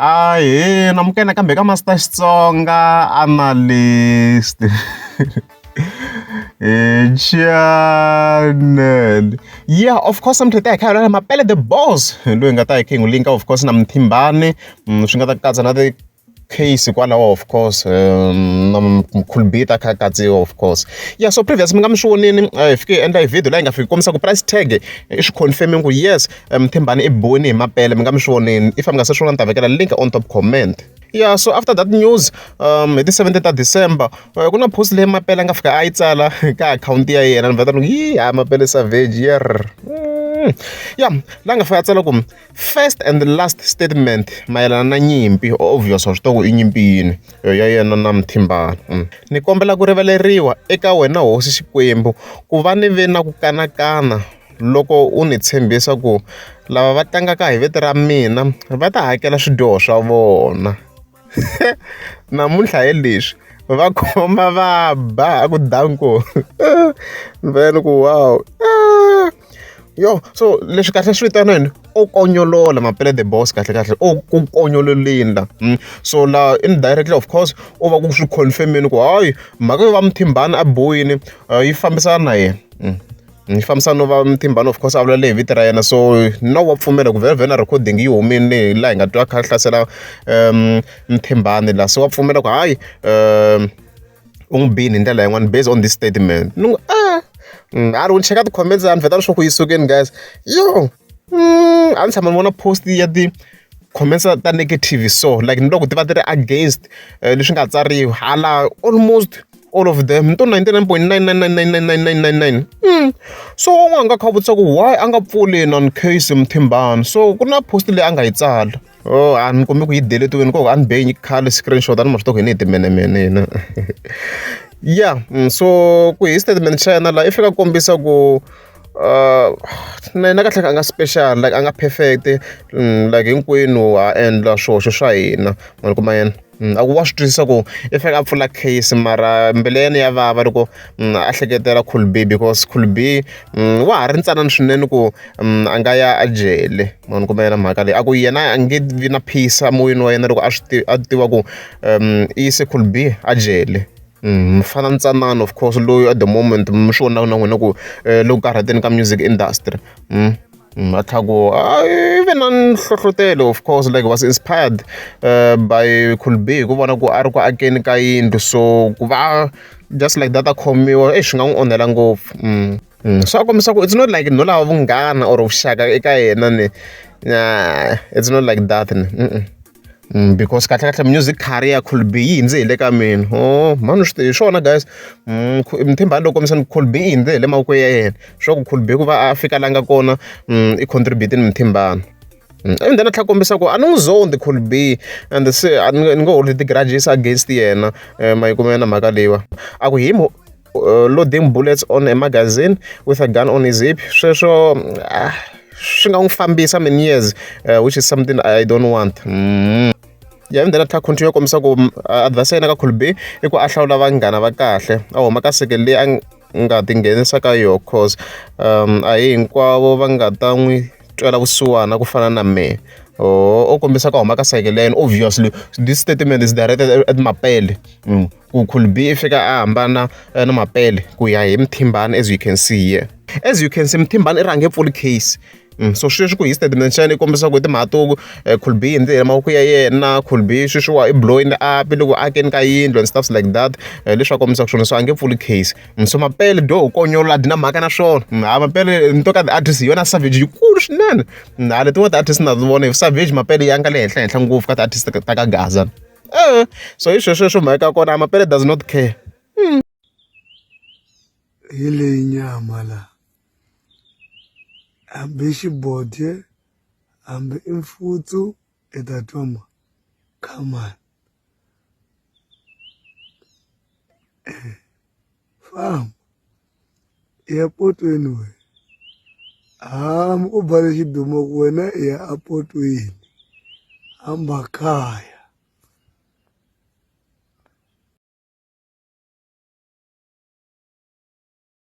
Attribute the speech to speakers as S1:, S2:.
S1: Ahee namukela nakambe ka Master Xitsonga analyst channel yeah of course namuntlha hi ta hi kha hi vulavula Mapele the boss loyi hi nga ta hi kha hi n'wi link of course na Mthimbani swi nga ta katsa na ti case kwalaho of course na Mkhulu ta kha a katsiwa of course yeah so previous mi nga mi swi vonini hi fike hi endla hi video laha hi nga fiki kombisa ku price tag i swi confirming ku yes Mthimbani i biwini hi Mapele mi nga mi swi vonini if mi nga se swi vona ni ta vekela link on top comment yeah so after that news hi ti 17 ta December ku na post leyi Mapele a nga fika a yi tsala ka akhawunti ya yena ni vheta ni ku yi ha Mapele savage yerr ya la nga fika a tsala ku First and last statement mayelana na nyimpi obvious wa swi tiva ku i nyimpi yini ya yena na Mthimbani. Ni kombela ku rivaleriwa eka wena hosi Xikwembu ku va ni ve na ku kanakana loko u ni tshembisa ku lava va tlangaka hi vito ra mina va ta hakela swidyoho swa vona. Namuntlha hi leswi va khoma va ba a ku danko ni vhela ni ku wow. Yo so leswi kahle swi vitana yini o konyolola Mapele the boss kahle kahle o ku konyololeni la so la indirectly of course u va ku swi confirm-ini ku hayi mhaka yo va Mthimbani a bohile yi fambisana na yena yi fambisana no va Mthimbani of course a vulavula hi vito ra yena so no wa pfumela ku vhele vhele na recording yi humile laha hi nga twa a kha a hlasela Mthimbani la se wa pfumela ku hayi u n'wi bini hi ndlela yin'wani based on this statement ni ku a ri ni cheka ti-comments a ni vheta leswaku yi sukeni guys yo a ni tshama ni vona post ya ti-comments ta negative so like ni loko ti va ti ri against leswi nga tsariwa hala almost all of them ni to 99.9999999 so un'wana a nga kha a vutisa ku why a nga pfuli non case Mthimbani so ku na post leyi a nga yi tsala Oh a ni kumi ku yi deletiwini ko a ni be khale screenshot a ni ma swi tiva ku hi ni hi timenemene hina ya so ku hi statement xa yena laha i fika kombisa ku na yena kahle a nga special like a nga perfect like hinkwenu ha endla swihoxo swa hina ma ni kuma yena. A ku wa swi twisisa ku i fanele a pfula case mara mbilu ya yena ya vava loko a hleketela Cool B because Cool B wa ha ri ntsanana swinene ku a nga ya ejele ma ni kuma yena mhaka leyi a ku yena a nge vi na peace emoyeni wa yena loko a swi a tiva ku i yise Cool B ejele. Mfana ntsanana of course loyi at the moment mi swi vonaka na n'wina ku le ku karhateni ka music industry. A tlhela ku i ve na nhlohlotelo of course like was inspired by Cool B hi ku vona ku a ri ku akeni ka yindlu so ku va just like that a khomiwa swi nga n'wi onhela ngopfu. So a kombisa ku it's not like no lava vunghana or vuxaka eka yena ni it's not like that ni. Because kahlekahle music career ya Cool B yi hundze hi le ka mina oh mhani swi hi swona guys Mthimbani loko kombisa ni Cool B yi hundze hi le mavokweni ya yena swa ku Cool B ku va a fika la nga kona i contribute-ini Mthimbani and then a tlhela a kombisa ku a ni n'wi zondi Cool B and se a ni ni ngo hold ti-grudges against yena ma yi kuma yona mhaka leyiwa a ku him loading bullets on a magazine with a gun on his hip sweswo swi nga n'wi fambisa many years which is something I don't want. Ya and then a tlhela continue kombisa ku advice ya yena ka Cool B i ku a hlawula vanghana va kahle a huma ka circle leyi a nga tinghenisa ka yona cause a hi hinkwavo va nga ta n'wi twela vusiwana ku fana na mehe. O kombisa ku huma ka circle ya yena obviously this statement is directed at Mapele. Ku Cool B i fika a hambana na Mapele ku ya hi Mthimbani as you can see here. As you can see Mthimbani i rhange pfuli case so sweswi ku hi statement xa yena i kombisa ku i timhaka to Cool B hi ndzi mavoko ya yena Cool B sweswiwa i blowing up i le ku akeni ka yindlu and stuffs like that leswi a kombisaka swona so a nge pfuli case so Mapele do konyolola dyi na mhaka na swona ha Mapele ni to ka ti-artist hi yona savage yikulu swinene ha letin'wana ti-artist na vona hi savage Mapele ya nga le henhla henhla ngopfu ka ti-artist ta ka Gaza. So hi sweswo sweswo mhaka ya kona Mapele does not care.
S2: Hi leyi nyama la hambi i xibodye hambi i mfutsu i ta twa ma come on famba i ya potweni wena hambi u ba lexi dumaka wena i ya a potweni hamba kaya.